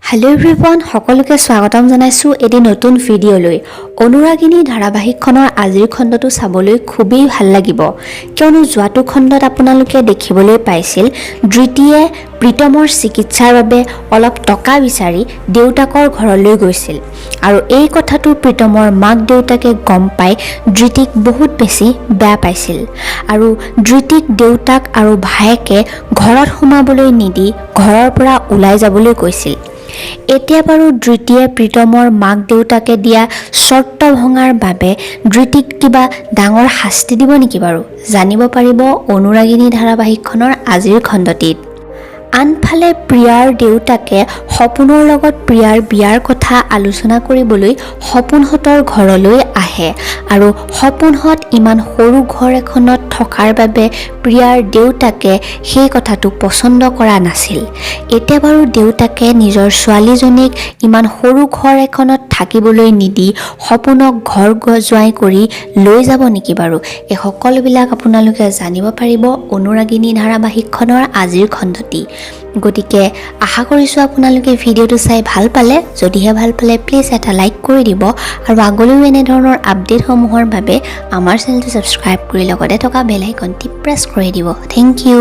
Hello' everyone, সকলোকে স্বাগতম জনাইছোঁ এটি নতুন ভিডিঅ'লৈ। অনুৰাগিনী ধাৰাবাহিকখনৰ আজিৰ খণ্ডটো চাবলৈ খুবেই ভাল লাগিব, কিয়নো যোৱাটো খণ্ডত আপোনালোকে দেখিবলৈ পাইছিল ধৃতিয়ে প্ৰীতমৰ চিকিৎসাৰ বাবে অলপ টকা বিচাৰি দেউতাকৰ ঘৰলৈ গৈছিল আৰু এই কথাটো প্ৰীতমৰ মাক দেউতাকে গম পাই ধৃতিক বহুত বেছি বেয়া পাইছিল আৰু ধৃতিক দেউতাক আৰু ভায়েকে ঘৰত সোমাবলৈ নিদি ঘৰৰ পৰা ওলাই যাবলৈ কৈছিল। এতিয়া বাৰু ধৃতিয়ে প্ৰীতমৰ মাক দেউতাকে দিয়া চৰ্ত ভঙাৰ বাবে ধৃতিক কিবা ডাঙৰ শাস্তি দিব নেকি বাৰু? জানিব পাৰিব অনুৰাগিনী ধাৰাবাহিকখনৰ আজিৰ খণ্ডটিত। আনফালে প্ৰিয়াৰ দেউতাকে সপোনৰ লগত প্ৰিয়াৰ বিয়াৰ কথা আলোচনা কৰিবলৈ সপোনহঁতৰ ঘৰলৈ আহে আৰু সপোনহঁত ইমান সৰু ঘৰ এখনত থকাৰ বাবে প্ৰিয়াৰ দেউতাকে সেই কথাটো পচন্দ কৰা নাছিল। এতিয়া বাৰু দেউতাকে নিজৰ ছোৱালীজনীক ইমান সৰু ঘৰ এখনত থাকিবলৈ নিদি সপোনক ঘৰ জোঁৱাই কৰি লৈ যাব নেকি বাৰু? এই সকলোবিলাক আপোনালোকে জানিব পাৰিব অনুৰাগিনী ধাৰাবাহিকখনৰ আজিৰ খণ্ডটি। গতিকে আশা কৰিছোঁ আপোনালোকে ভিডিঅ'টো চাই ভাল পালে। যদিহে ভাল পালে, প্লিজ এটা লাইক কৰি দিব আৰু আগলৈও এনেধৰণৰ আপডেটসমূহৰ বাবে আমাৰ চেনেলটো ছাবস্ক্ৰাইব কৰি লগতে থকা বেল আইকনটি প্ৰেছ কৰি দিব। Thank U.